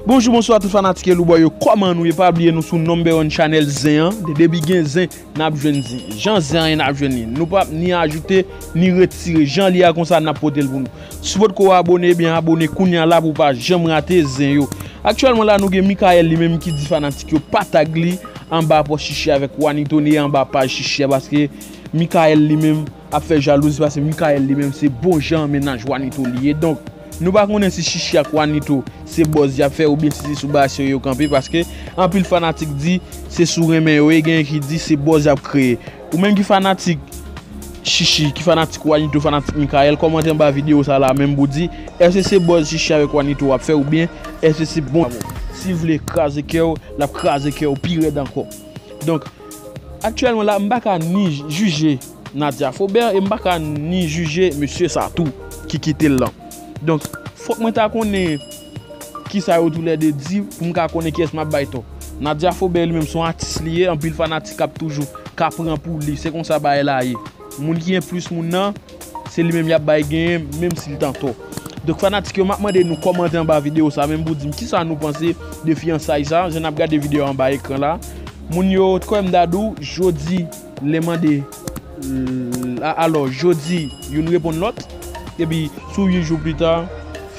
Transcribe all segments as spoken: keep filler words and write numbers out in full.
Bonjou, bonswa tout fanatik Eloubòy yo, kòman nou ye? Pa bliye nou sou number one channel Zen an, de depi gen zen, n ap jwenn zen. Jan zen an ye, n ap jwenn li. Nou p ap ni ajoute, ni retire. Jan li a konsa, n ap pote l pou nou. Si w potko abone, ebyen abone kounye a la pou w pa janm rate zen yo. Aktyèlman la, nou gen Mickaël li menm ki di fanatik yo pa tag li anba pòs Chichi avèk Juanito, ni anba paj Chichi a, paske Mickaël li menm ap fè jalouzi, paske Mickaël li menm se bon jan mennaj Juanito li ye. Donk, nou pa konnen si Chichi ak Juanito se buzz y ap fè oubyen si se sou bagay serye yo kanpe, paske anpil fanatik di se sou renmen yo ye, genyen ki di se buzz y ap kreye. Ou menm ki fanatik Chichi, ki fanatik Juanito, fanatik Mickaël, kòmante anba videyo sa la menm pou di, èske se buzz Chichi avèk Juanito ap fè oubyen èske se bon? Si vle kraze kè w, l ap kraze kè w pi rèd ankò. Donk, aktyèlman la, m pa ka ni jije Nadia Faubert e m pa ka ni jije mesye sa tou ki kite l lan. Donk, fòk mwen ta konnen kisa yo toulède di pou m ka konnen kiyès m ap bay tò. Nadia Faubert li menm se yon atis li ye, anpil fanatik ap toujou ka pran pou li. Se konsa bagay la ye. Moun ki gen plis moun nan, se li menm y ap bay genyen, menm si l t antò. Donk, fanatik yo, m ap mande nou kòmante anba videyo sa menm pou di m kisa nou panse de fiyansay sa, jan n ap gade videyo a anba ekran la. Moun yo, kwè m ta di w, jodi, lè mande, l-, a-, alò, jodi, youn reponn lòt, epi sou uit jou pita,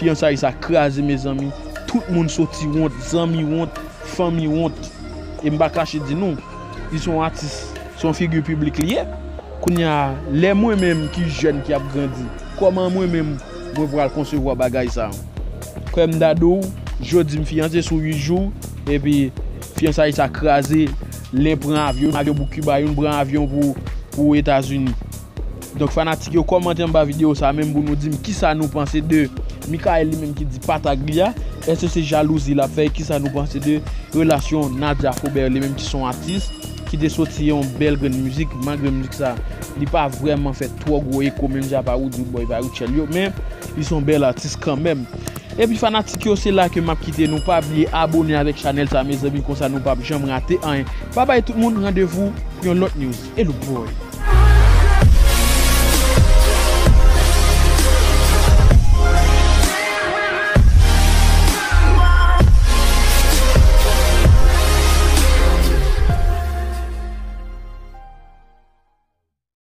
fiyansay sa kraze, mezanmi. Tout moun soti wont, zanmi wont, fanmi wont. E m pa kache di nou, li se yon atis, se yon figi piblik li ye. Kounye a, lè mwen menm ki jèn ki ap grandi, kòman mwen menm mwen pral konsevwa bagay sa? Kwè m ta di w, jodi m fiyanse sou uit jou, epi fiyansay sa kraze, len pran avyon, youn avyon pou Kiba, youn pran avyon pou, pou Etazini. Donk, fanatik yo, kòmante anba videyo sa menm pou nou di m kisa nou panse de Mickaël li menm ki di pa tag li a. Èske se jalouzi l ap fè? Kisa nou panse de relasyon Nadia Faubert li menm ki se yon atis ki te soti yon bèl grenn mizik, malgre mizik sa li pa vrèman fè twò gwo eko, menm jan pa Roodboy, pa Rutshelle yo, men li se yon bèl atis kanmenm. Epi fanatik yo, se la ke m ap kite nou. Pa bliye abone avèk chanèl sa, mezanmi, konsa nou p ap janm rate anyen. Babay tout moun, randevou pou yon lòt news. Eloubòy.